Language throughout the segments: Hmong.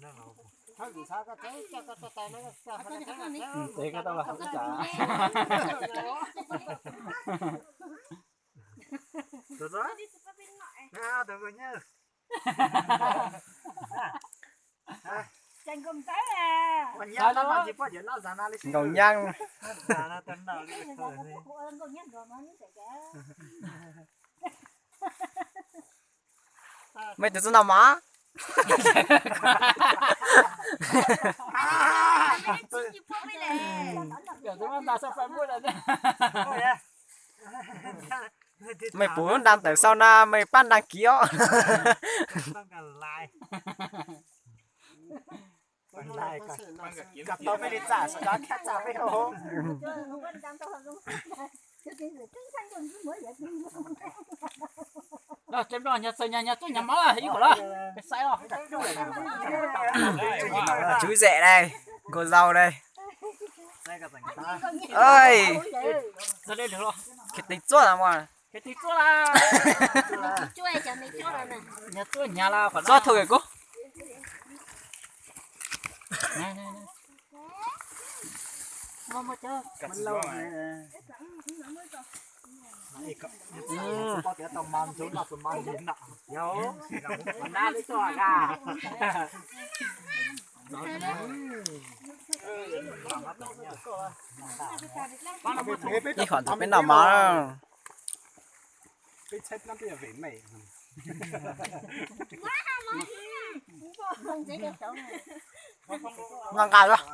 Teb koj tau los qhov teb tsam. Nkaus nyaab. Mej tus txuj no mas. Mej puv lub nra ntawm sau na mej pab nra kiv os. Nyob txawj nyob mov ib kom lawm, peb saib os. Tswv zem dai, nkaus zau dai. Khiav tig txuaj mas. Txuaj thaum kawg kuv. Ib qhov ntawd peb noj mov. Noj nqa lawm.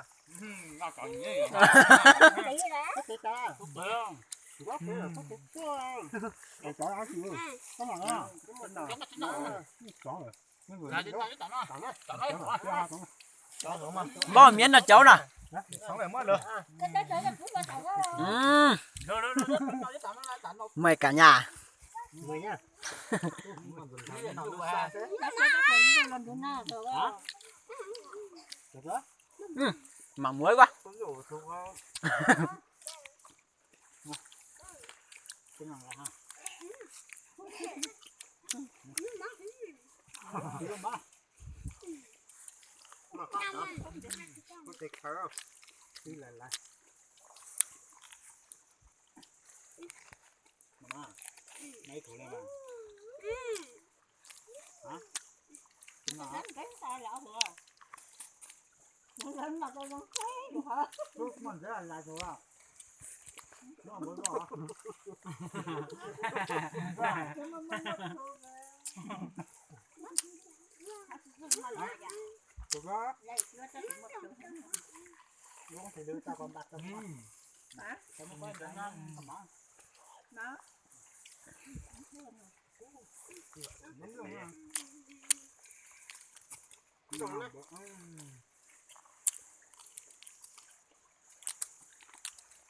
Npauj miab no cauv na. Mej kam nyas. Mam muab ib ko.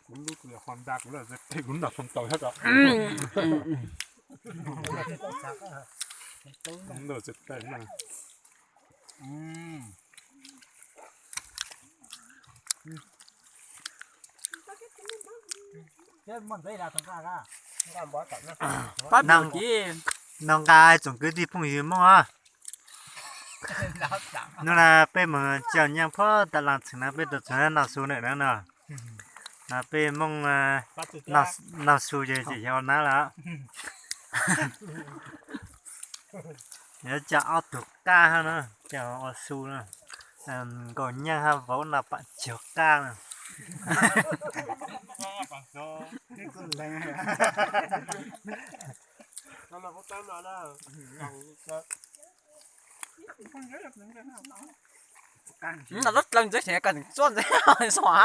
Kuv lub kuv yog Honda, kuv lub txawj teg, kuv nram Hoo Tau thiab os. Kuv lub txawj teg na. Pab nug kiv. Noj nqa tsoom kwv tij phooj ywg Hmoob os. Hnub no peb mus coj nyiaj puag tas las txheem no peb tuaj txog noj su lawm na no. No peb Hmoob noj su ces tsis yog nab lawm. Yuav coj ob tug qab hab no, coj ua su no. Nkaus nyaaj hab vauv no pam cog qab no. Lub dlaws ntxwv tseem koj tseem txuaj ntxwv xwb.